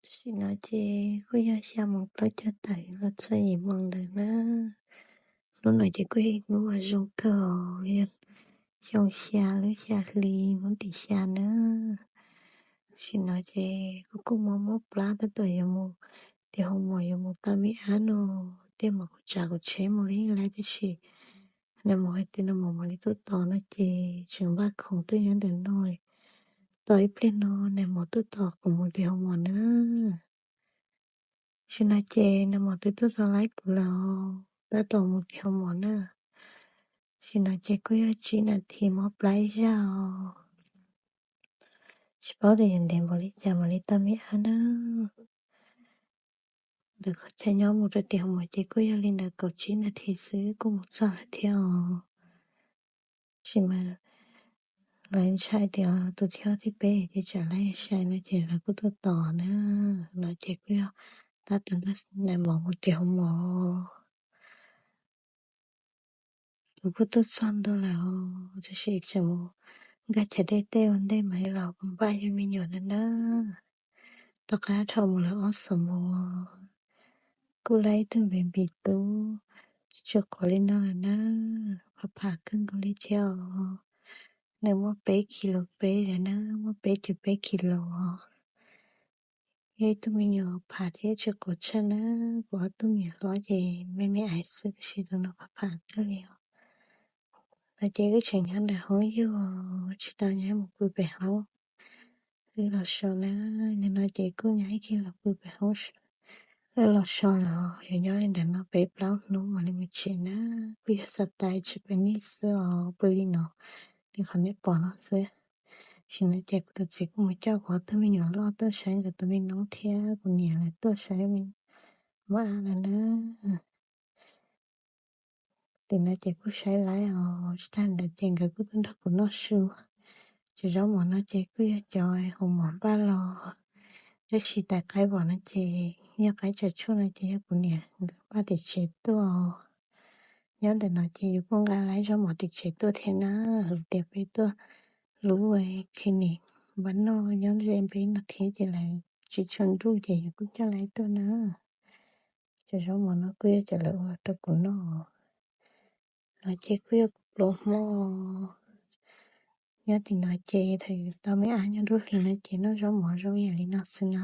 Tam sim no ces kuj yog xya moos plaub caug tawm los txog yim moos ntawd na. Hnub no ces kuj yog ib hnub uas zoo kawg, yog xyoo xya lub xya hli hnub tim xya na. Tam sim no ces kuj kuj mob mob plab tab tom yuav mus tiv hoo mos yuav mus tau me ab no, thiaj mam kuv tsav kuv tsheb mus li lawm tab sis nag hmo hais tias nag hmo mam li tuaj tos no ces tseem npaj khoom tuaj nyob ntawm no, tos ib pliag no nag hmo tuaj tos kuv mus tiv hoo mos na. Tam sim no ces nag hmo twb tuaj txog laib kuv lawm, tab tom mus tiv hoo mos na. Tam sim no ces kuj yog tsib nas this mob plab ib zaj os. Tsis paub tias yuav ntev npaum li cas mam li tau me ab na. Ntawm qhov chaw nyob mus rau tiv hoo mos ces kuj yog li ntawm kaum tsib nas this xwb kuj mus txog lawm thiab os. Tab sis mas lawv ntshai tias tus thib ob thib peb ces tsam lawv sai no ces lawv kuj tuaj tos na. No ces kuj yog tab tom nag hmo mus tiv hoo mos. Kuv kuj tuaj txog ntua lawm os, tab sis tseem mus nkag chav dej tej ua ntej mam li los npaj yug me nyuam na na. Rov qab dhau mus lawm ob xuab moos, kuj laib ib tug baby tub tsis tshua quav li no lawm na, pham pham kawg nkaus li thiab os. Nws muaj peb kis lus peb lawm na, muaj peb cum peb kis lus os. Yog ib tug me nyuam pham thiab tsis quav tshaj na, kuv ob tug me nyuam hlob ces me me aiv xwb tab sis tus no pham pham kawg li os. No ces wb tseem nyob ntawm hoob yug, tsis tau nyob mus pw pem hoob. Wb los so na, nim no ces kuj nyob ib ke los pw pem hoob, wb los so los yuav nyob li ntawm no peb plaub hnub mam li mus tsev na. Kuj yog xav tais tsis pem nej xwb os, pw li no li qhov nej pom no xwb. Tam sim no ces kuv tus txiv kuj mus coj kuv ob tug me nyuam loj tuaj saib nkawd tus me noob thiab kuv niam lawv tuaj saib me mab lawm na. Tim no ces kuj saib laib os, tsis tag ntawd ces nkawd kuj tuaj nrog kuv noj su. Cov zaub mov no ces kuj yog cov hoo mov npaj los, tab sis tais qaib vom no ces yog qaib tsav tshuaj no ces yog kuv niam nkawd npaj tim tsev tuaj. Nyob ntawm no ces yus kuj nqa laib zaub mov tim tsev tuaj thiab na, tias peb tuaj lub clinic npaj noj nyob ze peb no thiab ces lawv tsis tshua nruj ces yus kuj coj laib tuaj na. Cov zaub mov no kuj yog cov lawv ua rau kuv noj. No ces kuj yog kuv pluas hmo. Nyob tim no ces thaum yus tau me ab nyob nruab hlis no ces noj zaub mov zoo yam li no xwb na.